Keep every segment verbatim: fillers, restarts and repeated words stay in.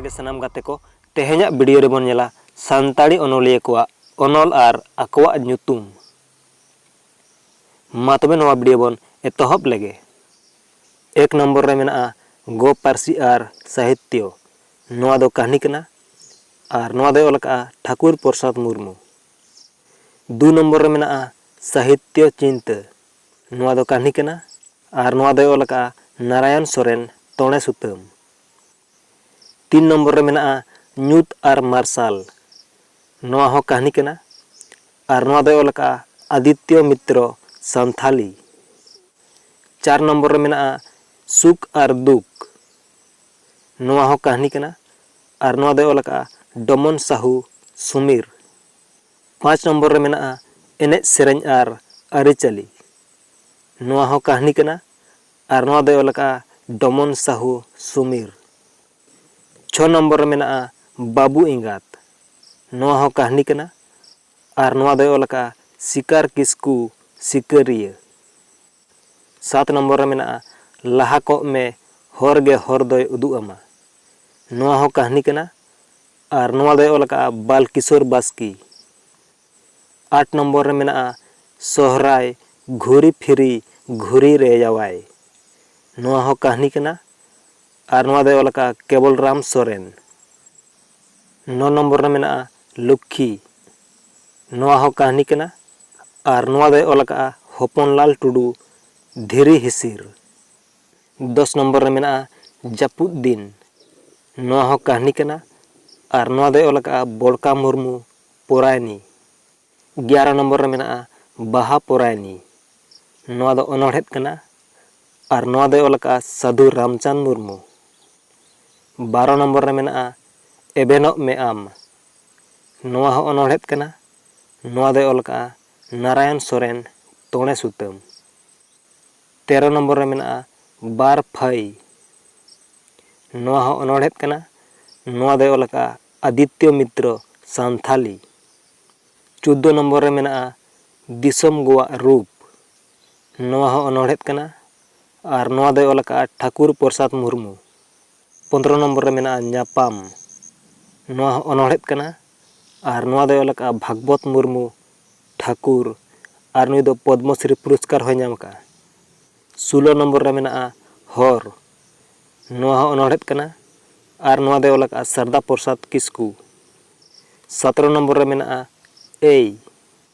ᱥᱟᱱᱟᱢ ᱜᱟᱛᱮ ᱠᱚ, ᱛᱮᱦᱮᱧᱟᱜ video ᱨᱮᱵᱚᱱ ᱧᱮᱞᱟ ᱥᱟᱱᱛᱟᱲᱤ ᱚᱱᱚᱞᱤᱭᱟᱹ ᱠᱚᱣᱟᱜ ᱚᱱᱚᱞ ᱟᱨ ᱟᱠᱚᱣᱟᱜ ᱧᱩᱛᱩᱢ᱾ ᱢᱟ ᱛᱚᱵᱮ ᱱᱚᱣᱟ video ᱵᱚᱱ ᱮᱛᱚᱦᱚᱵ ᱞᱮᱜᱮ᱾ ᱮᱠ ᱱᱚᱢᱵᱚᱨ ᱨᱮ ᱢᱮᱱᱟᱜᱼᱟ ᱜᱚ ᱯᱟᱹᱨᱥᱤ ᱟᱨ ᱥᱟᱦᱤᱛᱭᱚ᱾ ᱱᱚᱣᱟ ᱫᱚ ᱠᱟᱹᱦᱱᱤ ᱠᱟᱱᱟ ᱟᱨ ᱱᱚᱣᱟ ᱫᱚᱭ ᱚᱞ ᱟᱠᱟᱫᱼᱟ ᱴᱷᱟᱠᱩᱨ ᱯᱨᱚᱥᱟᱫᱽ ᱢᱩᱨᱢᱩ᱾ ᱫᱩ ᱱᱚᱢᱵᱚᱨ ᱨᱮ ᱢᱮᱱᱟᱜᱼᱟ ᱥᱟᱦᱤᱛᱭᱚ ᱪᱤᱱᱛᱟᱹ᱾ ᱱᱚᱣᱟ ᱫᱚ ᱠᱟᱹᱦᱱᱤ ᱠᱟᱱᱟ ᱟᱨ ᱱᱚᱣᱟ ᱫᱚᱭ ᱚᱞ ᱟᱠᱟᱫᱼᱟ ᱱᱟᱨᱟᱭᱚᱱ ᱥᱚᱨᱮᱱ, ᱛᱚᱬᱮ ᱥᱩᱛᱟᱹᱢ᱾ ᱛᱤᱱ ᱱᱚᱢᱵᱚᱨ ᱨᱮ ᱢᱮᱱᱟᱜᱼᱟ ᱧᱩᱛ ᱟᱨ ᱢᱟᱨᱥᱟᱞ᱾ ᱱᱚᱣᱟ ᱦᱚᱸ ᱠᱟᱹᱦᱱᱤ ᱠᱟᱱᱟ ᱟᱨ ᱱᱚᱣᱟ ᱫᱚᱭ ᱚᱞ ᱟᱠᱟᱫᱼᱟ ᱟᱫᱤᱛᱭᱚ ᱢᱤᱛᱨᱚ ᱥᱟᱱᱛᱷᱟᱞᱤ᱾ ᱪᱟᱨ ᱱᱚᱢᱵᱚᱨ ᱨᱮ ᱢᱮᱱᱟᱜᱼᱟ ᱥᱩᱠ ᱟᱨ ᱫᱩᱠ᱾ ᱱᱚᱣᱟ ᱦᱚᱸ ᱠᱟᱹᱦᱱᱤ ᱠᱟᱱᱟ ᱟᱨ ᱱᱚᱣᱟ ᱫᱚᱭ ᱚᱞ ᱟᱠᱟᱫᱼᱟ ᱰᱚᱢᱚᱱ ᱥᱟᱦᱩ ᱥᱩᱢᱤᱨ᱾ ᱯᱟᱸᱪ ᱱᱚᱢᱵᱚᱨ ᱨᱮ ᱢᱮᱱᱟᱜᱼᱟ ᱮᱱᱮᱡ ᱥᱮᱨᱮᱧ ᱟᱨ ᱟᱹᱨᱤᱪᱟᱹᱞᱤ᱾ ᱱᱚᱣᱟ ᱦᱚᱸ ᱠᱟᱹᱦᱱᱤ ᱠᱟᱱᱟ ᱟᱨ ᱱᱚᱣᱟ ᱫᱚᱭ ᱚᱞ ᱟᱠᱟᱫᱼᱟ ᱰᱚᱢᱚᱱ ᱥᱟᱦᱩ ᱥᱩᱢᱤᱨ᱾ ᱪᱷᱚ ᱱᱚᱢᱵᱚᱨ ᱨᱮ ᱢᱮᱱᱟᱜᱼᱟ ᱵᱟᱹᱵᱩ ᱮᱸᱜᱟᱛ᱾ ᱱᱚᱣᱟ ᱦᱚᱸ ᱠᱟᱹᱦᱱᱤ ᱠᱟᱱᱟ ᱟᱨ ᱱᱚᱣᱟ ᱫᱚᱭ ᱚᱞ ᱟᱠᱟᱫᱼᱟ ᱥᱤᱠᱟᱨ ᱠᱤᱥᱠᱩ ᱥᱤᱠᱟᱹᱨᱤᱭᱟᱹ᱾ ᱥᱟᱛ ᱱᱚᱢᱵᱚᱨ ᱨᱮ ᱢᱮᱱᱟᱜᱼᱟ ᱞᱟᱦᱟ ᱠᱚᱜ ᱢᱮ, ᱦᱚᱨ ᱜᱮ ᱦᱚᱨ ᱫᱚᱭ ᱩᱫᱩᱜ ᱟᱢᱟ᱾ ᱱᱚᱣᱟ ᱦᱚᱸ ᱠᱟᱹᱦᱱᱤ ᱠᱟᱱᱟ ᱟᱨ ᱱᱚᱣᱟ ᱫᱚᱭ ᱚᱞ ᱟᱠᱟᱫᱼᱟ ᱵᱟᱞᱠᱤᱥᱳᱨ ᱵᱟᱥᱠᱤ᱾ ᱟᱴ ᱱᱚᱢᱵᱚᱨ ᱨᱮ ᱢᱮᱱᱟᱜᱼᱟ ᱥᱚᱦᱨᱟᱭ ᱜᱷᱩᱨᱤ ᱯᱷᱤᱨᱤ ᱜᱷᱩᱨᱤ ᱨᱮ ᱡᱟᱣᱟᱭ᱾ ᱱᱚᱣᱟ ᱦᱚᱸ ᱠᱟᱹᱦᱱᱤ ᱠᱟᱱᱟ ᱟᱨ ᱱᱚᱣᱟ ᱫᱚᱭ ᱚᱞ ᱟᱠᱟᱫᱼᱟ ᱠᱮᱵᱚᱞ ᱨᱟᱢ ᱥᱚᱨᱮᱱ᱾ ᱱᱚ ᱱᱚᱢᱵᱚᱨ ᱨᱮ ᱢᱮᱱᱟᱜᱼᱟ ᱞᱚᱠᱠᱷᱤ᱾ ᱱᱚᱣᱟ ᱦᱚᱸ ᱠᱟᱹᱦᱱᱤ ᱠᱟᱱᱟ ᱟᱨ ᱱᱚᱣᱟ ᱫᱚᱭ ᱚᱞ ᱟᱠᱟᱫᱼᱟ ᱦᱚᱯᱚᱱᱞᱟᱞ ᱴᱩᱰᱩ, ᱫᱷᱤᱨᱤ ᱦᱤᱥᱤᱨ᱾ ᱫᱚᱥ ᱱᱚᱢᱵᱚᱨ ᱨᱮ ᱢᱮᱱᱟᱜᱼᱟ ᱡᱟᱹᱯᱩᱫ ᱫᱤᱱ᱾ ᱱᱚᱣᱟ ᱦᱚᱸ ᱠᱟᱹᱦᱱᱤ ᱠᱟᱱᱟ ᱟᱨ ᱱᱚᱣᱟ ᱫᱚᱭ ᱚᱞ ᱟᱠᱟᱫᱼᱟ ᱵᱚᱲᱠᱟ ᱢᱩᱨᱢᱩ, ᱯᱚᱨᱟᱭᱱᱤ᱾ ᱮᱜᱟᱨᱚ ᱱᱚᱢᱵᱚᱨ ᱨᱮ ᱢᱮᱱᱟᱜᱼᱟ ᱵᱟᱦᱟ ᱯᱚᱨᱟᱭᱱᱤ᱾ ᱱᱚᱣᱟ ᱫᱚ ᱚᱱᱚᱬᱦᱮᱫ ᱠᱟᱱᱟ ᱟᱨ ᱱᱚᱣᱟ ᱫᱚᱭ ᱚᱞ ᱟᱠᱟᱫᱼᱟ ᱥᱟᱹᱫᱷᱩ ᱨᱟᱢᱪᱟᱸᱫᱽ ᱢᱩᱨᱢᱩ᱾ ᱵᱟᱨᱚ ᱱᱚᱢᱵᱚᱨ ᱨᱮ ᱢᱮᱱᱟᱜᱼᱟ ᱮᱵᱷᱮᱱᱚᱜ ᱢᱮ ᱟᱢ᱾ ᱱᱚᱣᱟ ᱦᱚᱸ ᱚᱱᱚᱬᱦᱮᱫ ᱠᱟᱱᱟ᱾ ᱱᱚᱣᱟ ᱫᱚᱭ ᱚᱞ ᱟᱠᱟᱫᱼᱟ ᱱᱟᱨᱟᱭᱚᱱ ᱥᱚᱨᱮᱱ, ᱛᱚᱬᱮ ᱥᱩᱛᱟᱹᱢ᱾ ᱛᱮᱨᱚ ᱱᱚᱢᱵᱚᱨ ᱨᱮ ᱢᱮᱱᱟᱜᱼᱟ ᱵᱟᱨ ᱯᱷᱟᱹᱭ᱾ ᱱᱚᱣᱟ ᱦᱚᱸ ᱚᱱᱚᱬᱦᱮᱫ ᱠᱟᱱᱟ᱾ ᱱᱚᱣᱟ ᱫᱚᱭ ᱚᱞ ᱟᱠᱟᱫᱼᱟ ᱟᱫᱤᱛᱭᱚ ᱢᱤᱛᱨᱚ, ᱥᱟᱱᱛᱷᱟᱞᱤ᱾ ᱪᱳᱫᱫᱳ ᱱᱚᱢᱵᱚᱨ ᱨᱮ ᱢᱮᱱᱟᱜᱼᱟ ᱫᱤᱥᱚᱢ ᱜᱚᱣᱟᱜ ᱨᱩᱯ᱾ ᱱᱚᱣᱟ ᱦᱚᱸ ᱚᱱᱚᱬᱦᱮᱫ ᱠᱟᱱᱟ ᱟᱨ ᱱᱚᱣᱟ ᱫᱚᱭ ᱚᱞ ᱟᱠᱟᱫᱼᱟ ᱴᱷᱟᱠᱩᱨ ᱯᱨᱚᱥᱟᱫᱽ ᱢᱩᱨᱢᱩ᱾ ᱯᱚᱱᱫᱽᱨᱚ ᱱᱚᱢᱵᱚᱨ ᱨᱮ ᱢᱮᱱᱟᱜᱼᱟ ᱧᱟᱯᱟᱢ᱾ ᱱᱚᱣᱟ ᱦᱚᱸ ᱚᱱᱚᱬᱦᱮᱫ ᱠᱟᱱᱟ ᱟᱨ ᱱᱚᱣᱟ ᱫᱚᱭ ᱚᱞ ᱟᱠᱟᱫᱼᱟ ᱵᱷᱟᱜᱽᱵᱚᱛ ᱢᱩᱨᱢᱩ ᱴᱷᱟᱠᱩᱨ ᱟᱨ ᱱᱩᱭ ᱫᱚ ᱯᱚᱫᱽᱢᱚᱥᱨᱤ ᱯᱩᱨᱚᱥᱠᱟᱨ ᱦᱚᱸᱭ ᱧᱟᱢ ᱟᱠᱟᱫᱼᱟ᱾ ᱥᱳᱞᱳ ᱱᱚᱢᱵᱚᱨ ᱨᱮ ᱢᱮᱱᱟᱜᱼᱟ ᱦᱚᱨ᱾ ᱱᱚᱣᱟ ᱦᱚᱸ ᱚᱱᱚᱬᱦᱮᱫ ᱠᱟᱱᱟ ᱟᱨ ᱱᱚᱣᱟ ᱫᱚᱭ ᱚᱞ ᱟᱠᱟᱫᱼᱟ ᱥᱟᱨᱫᱟ ᱯᱨᱚᱥᱟᱫᱽ ᱠᱤᱥᱠᱩ᱾ ᱥᱟᱛᱮᱨᱚ ᱱᱚᱢᱵᱚᱨ ᱨᱮ ᱢᱮᱱᱟᱜᱼᱟ ᱮᱭ᱾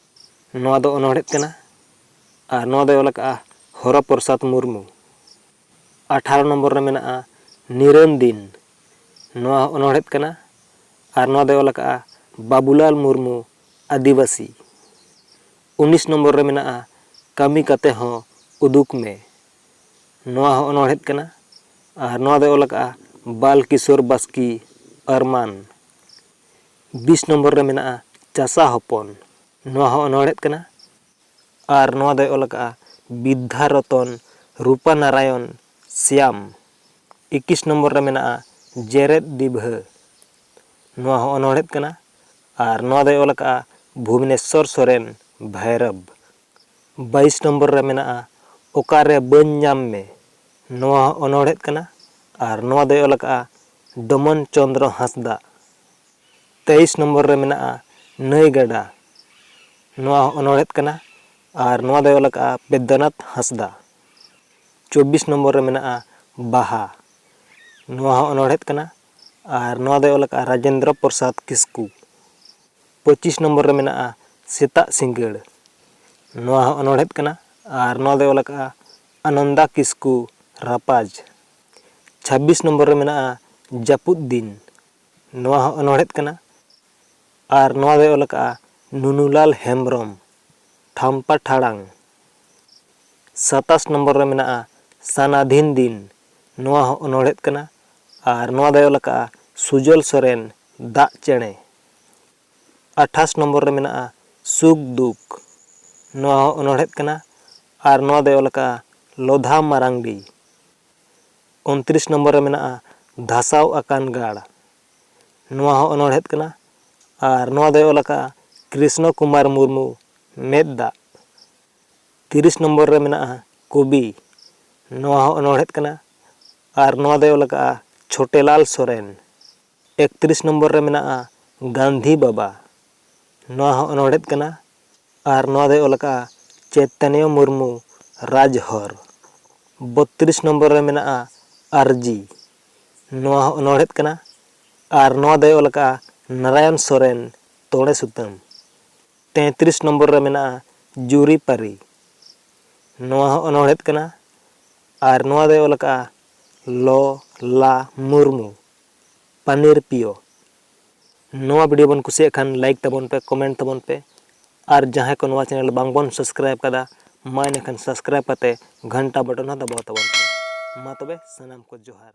ᱱᱚᱣᱟ ᱫᱚ ᱚᱱᱚᱬᱦᱮᱫ ᱠᱟᱱᱟ ᱟᱨ ᱱᱚᱣᱟ ᱫᱚᱭ ᱚᱞ ᱟᱠᱟᱫᱼᱟ ᱦᱚᱨᱚ ᱯᱨᱚᱥᱟᱫᱽ ᱢᱩᱨᱢᱩ᱾ ᱟᱴᱷᱟᱨᱚ ᱱᱚᱢᱵᱚᱨ ᱨᱮ ᱢᱮᱱᱟᱜᱼᱟ ᱱᱤᱨᱟᱹᱱ ᱫᱤᱱ᱾ ᱱᱚᱣᱟ ᱦᱚᱸ ᱚᱱᱚᱬᱦᱮᱫ ᱠᱟᱱᱟ ᱟᱨ ᱱᱚᱣᱟ ᱫᱚᱭ ᱚᱞ ᱟᱠᱟᱫᱼᱟ ᱵᱟᱵᱩᱞᱟᱞ ᱢᱩᱨᱢᱩ, ᱟᱹᱫᱤᱵᱟᱹᱥᱤ᱾ ᱩᱱᱤᱥ ᱱᱚᱢᱵᱚᱨ ᱨᱮ ᱢᱮᱱᱟᱜᱼᱟ ᱠᱟᱹᱢᱤ ᱠᱟᱛᱮ ᱦᱚᱸ ᱩᱫᱩᱜᱽ ᱢᱮ᱾ ᱱᱚᱣᱟ ᱦᱚᱸ ᱚᱱᱚᱬᱦᱮᱫ ᱠᱟᱱᱟ ᱟᱨ ᱱᱚᱣᱟ ᱫᱚᱭ ᱚᱞ ᱟᱠᱟᱫᱼᱟ ᱵᱟᱞ ᱠᱤᱥᱳᱨ ᱵᱟᱥᱠᱤ, ᱟᱨᱢᱟᱱ᱾ ᱵᱤᱥ ᱱᱚᱢᱵᱚᱨ ᱨᱮ ᱢᱮᱱᱟᱜᱼᱟ ᱪᱟᱥᱟ ᱦᱚᱯᱚᱱ᱾ ᱱᱚᱣᱟ ᱦᱚᱸ ᱚᱱᱚᱬᱦᱮᱫ ᱠᱟᱱᱟ ᱟᱨ ᱱᱚᱣᱟ ᱫᱚᱭ ᱚᱞ ᱟᱠᱟᱫᱼᱟ ᱵᱤᱫᱽᱫᱷᱟ ᱨᱚᱛᱚᱱ ᱨᱩᱯᱟᱱᱟᱨᱟᱭᱚᱱ ᱥᱭᱟᱢ᱾ ᱮᱠᱤᱥ ᱱᱚᱢᱵᱚᱨ ᱨᱮ ᱢᱮᱱᱟᱜᱼᱟ ᱡᱮᱨᱮᱫ ᱰᱤᱵᱷᱟᱹ᱾ ᱱᱚᱣᱟ ᱦᱚᱸ ᱚᱱᱚᱬᱦᱮᱫ ᱠᱟᱱᱟ ᱟᱨ ᱱᱚᱣᱟ ᱫᱚᱭ ᱚᱞ ᱟᱠᱟᱫᱼᱟ ᱵᱷᱩᱵᱽᱱᱮᱥᱥᱚᱨ ᱥᱚᱨᱮᱱ, ᱵᱷᱟᱭᱨᱚᱵᱽ᱾ ᱵᱟᱭᱤᱥ ᱱᱚᱢᱵᱚᱨ ᱨᱮ ᱢᱮᱱᱟᱜᱼᱟ ᱚᱠᱟᱨᱮ ᱵᱟᱹᱧ ᱧᱟᱢ ᱢᱮ᱾ ᱱᱚᱣᱟ ᱦᱚᱸ ᱚᱱᱚᱬᱦᱮᱫ ᱠᱟᱱᱟ ᱟᱨ ᱱᱚᱣᱟ ᱫᱚᱭ ᱚᱞ ᱟᱠᱟᱫᱼᱟ ᱰᱚᱢᱚᱱ ᱪᱚᱸᱫᱽᱨᱚ ᱦᱟᱸᱥᱫᱟᱜ᱾ ᱛᱮᱭᱤᱥ ᱱᱚᱢᱵᱚᱨ ᱨᱮ ᱢᱮᱱᱟᱜᱼᱟ ᱱᱟᱹᱭ ᱜᱟᱰᱟ᱾ ᱱᱚᱣᱟ ᱦᱚᱸ ᱚᱱᱚᱬᱦᱮᱫ ᱠᱟᱱᱟ ᱟᱨ ᱱᱚᱣᱟ ᱫᱚᱭ ᱚᱞ ᱟᱠᱟᱫᱼᱟ ᱵᱮᱫᱽᱫᱚᱱᱟᱛᱷ ᱦᱟᱸᱥᱫᱟ᱾ ᱪᱚᱵᱵᱤᱥ ᱱᱚᱢᱵᱚᱨ ᱨᱮ ᱢᱮᱱᱟᱜᱼᱟ ᱵᱟᱦᱟ᱾ ᱱᱚᱣᱟ ᱦᱚᱸ ᱚᱱᱚᱬᱦᱮᱫ ᱠᱟᱱᱟ ᱟᱨ ᱱᱚᱣᱟ ᱫᱚᱭ ᱚᱞ ᱟᱠᱟᱫᱼᱟ ᱨᱟᱡᱮᱱᱫᱨᱚ ᱯᱨᱚᱥᱟᱫᱽ ᱠᱤᱥᱠᱩ᱾ ᱯᱚᱸᱪᱤᱥ ᱱᱚᱢᱵᱚᱨ ᱨᱮ ᱢᱮᱱᱟᱜᱼᱟ ᱥᱮᱛᱟᱜ ᱥᱤᱸᱜᱟᱹᱲ᱾ ᱱᱚᱣᱟ ᱦᱚᱸ ᱚᱱᱚᱬᱦᱮᱫ ᱠᱟᱱᱟ ᱟᱨ ᱱᱚᱣᱟ ᱫᱚᱭ ᱚᱞ ᱟᱠᱟᱫᱼᱟ ᱟᱱᱚᱱᱫᱟ ᱠᱤᱥᱠᱩ, ᱨᱟᱯᱟᱡᱽ᱾ ᱪᱷᱟᱵᱵᱤᱥ ᱱᱚᱢᱵᱚᱨ ᱨᱮ ᱢᱮᱱᱟᱜᱼᱟ ᱡᱟᱹᱯᱩᱫ ᱫᱤᱱ᱾ ᱱᱚᱣᱟ ᱦᱚᱸ ᱚᱱᱚᱬᱦᱮᱫ ᱠᱟᱱᱟ ᱟᱨ ᱱᱚᱣᱟ ᱫᱚᱭ ᱚᱞ ᱟᱠᱟᱫᱼᱟ ᱱᱩᱱᱩᱞᱟᱞ ᱦᱮᱢᱵᱨᱚᱢ, ᱴᱷᱟᱢᱯᱟ ᱴᱷᱟᱲᱟᱝ᱾ ᱥᱟᱛᱟᱥ ᱱᱚᱢᱵᱚᱨ ᱨᱮ ᱢᱮᱱᱟᱜᱼᱟ ᱥᱟᱱᱟᱫᱷᱤᱱ ᱫᱤᱱ᱾ ᱱᱚᱣᱟ ᱦᱚᱸ ᱚᱱᱚᱬᱦᱮᱫ ᱠᱟᱱᱟ ᱟᱨ ᱱᱚᱣᱟ ᱫᱚᱭ ᱚᱞ ᱟᱠᱟᱫᱼᱟ ᱥᱩᱡᱚᱞ ᱥᱚᱨᱮᱱ, ᱫᱟᱜ ᱪᱮᱬᱮ᱾ ᱟᱴᱷᱟᱥ ᱱᱚᱢᱵᱚᱨ ᱨᱮ ᱢᱮᱱᱟᱜᱼᱟ ᱥᱩᱠ ᱫᱩᱠ᱾ ᱱᱚᱣᱟ ᱦᱚᱸ ᱚᱱᱚᱬᱦᱮᱫ ᱠᱟᱱᱟ ᱟᱨ ᱱᱚᱣᱟ ᱫᱚᱭ ᱚᱞ ᱟᱠᱟᱫᱼᱟ ᱞᱚᱫᱷᱟ ᱢᱟᱨᱟᱝᱰᱤ᱾ ᱩᱱᱛᱨᱤᱥ ᱱᱚᱢᱵᱚᱨ ᱨᱮ ᱢᱮᱱᱟᱜᱼᱟ ᱫᱷᱟᱥᱟᱣ ᱟᱠᱟᱱ ᱜᱟᱲ᱾ ᱱᱚᱣᱟ ᱦᱚᱸ ᱚᱱᱚᱬᱦᱮᱫ ᱠᱟᱱᱟ ᱟᱨ ᱱᱚᱣᱟ ᱫᱚᱭ ᱚᱞ ᱟᱠᱟᱫᱼᱟ ᱠᱨᱤᱥᱱᱚ ᱠᱩᱢᱟᱨ ᱢᱩᱨᱢᱩ, ᱢᱮᱫ ᱫᱟᱜ᱾ ᱛᱤᱨᱤᱥ ᱱᱚᱢᱵᱚᱨ ᱨᱮ ᱢᱮᱱᱟᱜᱼᱟ ᱠᱚᱵᱤ᱾ ᱱᱚᱣᱟ ᱦᱚᱸ ᱚᱱᱚᱬᱦᱮᱫ ᱠᱟᱱᱟ ᱟᱨ ᱱᱚᱣᱟ ᱫᱚᱭ ᱚᱞ ᱟᱠᱟᱫᱼᱟ ᱪᱷᱳᱴᱮᱞᱟᱞ ᱥᱚᱨᱮᱱ᱾ ᱮᱠᱛᱨᱤᱥ ᱱᱚᱢᱵᱚᱨ ᱨᱮ ᱢᱮᱱᱟᱜᱼᱟ ᱜᱟᱱᱫᱷᱤ ᱵᱟᱵᱟ᱾ ᱱᱚᱣᱟ ᱦᱚᱸ ᱚᱱᱚᱬᱦᱮᱫ ᱠᱟᱱᱟ ᱟᱨ ᱱᱚᱣᱟ ᱫᱚᱭ ᱚᱞ ᱟᱠᱟᱫᱼᱟ ᱪᱮᱛᱟᱱᱤᱭᱚ ᱢᱩᱨᱢᱩ ᱨᱟᱡᱽᱦᱚᱨ᱾ ᱵᱚᱛᱛᱨᱤᱥ ᱱᱚᱢᱵᱚᱨ ᱨᱮ ᱢᱮᱱᱟᱜᱼᱟ ᱟᱨᱡᱤ᱾ ᱱᱚᱣᱟ ᱦᱚᱸ ᱚᱱᱚᱬᱦᱮᱫ ᱠᱟᱱᱟ ᱟᱨ ᱱᱚᱣᱟ ᱫᱚᱭ ᱚᱞ ᱟᱠᱟᱫᱼᱟ ᱱᱟᱨᱟᱭᱚᱱ ᱥᱚᱨᱮᱱ ᱛᱚᱲᱮ ᱥᱩᱛᱟᱹᱢ᱾ ᱛᱮᱸᱛᱨᱤᱥ ᱱᱚᱢᱵᱚᱨ ᱨᱮ ᱢᱮᱱᱟᱜᱼᱟ ᱡᱩᱨᱤ ᱯᱟᱹᱨᱤ᱾ ᱱᱚᱣᱟ ᱦᱚᱸ ᱚᱱᱚᱬᱦᱮᱫ ᱠᱟᱱᱟ ᱟᱨ ᱱᱚᱣᱟ ᱫᱚᱭ ᱚᱞ ᱟᱠᱟᱫᱼᱟ ᱞᱚ ᱞᱟ ᱢᱩᱨᱢᱩ ᱯᱟᱱᱤᱨ ᱯᱤᱭᱳ᱾ ᱱᱚᱣᱟ ᱵᱷᱤᱰᱤᱭᱳ ᱵᱚᱱ ᱠᱩᱥᱤᱭᱟᱜ ᱠᱷᱟᱱ ᱞᱟᱭᱤᱠ ᱛᱟᱵᱚᱱ ᱯᱮ, ᱠᱚᱢᱮᱱᱴ ᱛᱟᱵᱚᱱ ᱯᱮ ᱟᱨ ᱡᱟᱦᱟᱸᱭ ᱠᱚ ᱱᱚᱣᱟ ᱪᱮᱱᱮᱞ ᱵᱟᱝᱵᱚᱱ ᱥᱟᱵᱥᱠᱨᱟᱭᱤᱵ ᱠᱟᱫᱟ, ᱢᱟ ᱤᱱᱟᱹᱠᱷᱟᱱ ᱥᱟᱵᱥᱠᱨᱟᱭᱤᱵ ᱠᱟᱛᱮ ᱜᱷᱟᱱᱴᱟ ᱵᱟᱴᱚᱱ ᱦᱚᱸ ᱫᱟᱵᱟᱣ ᱛᱟᱵᱚᱱ ᱯᱮ᱾ ᱢᱟ ᱛᱚᱵᱮ ᱥᱟᱱᱟᱢ ᱠᱚ ᱡᱚᱦᱟᱨ᱾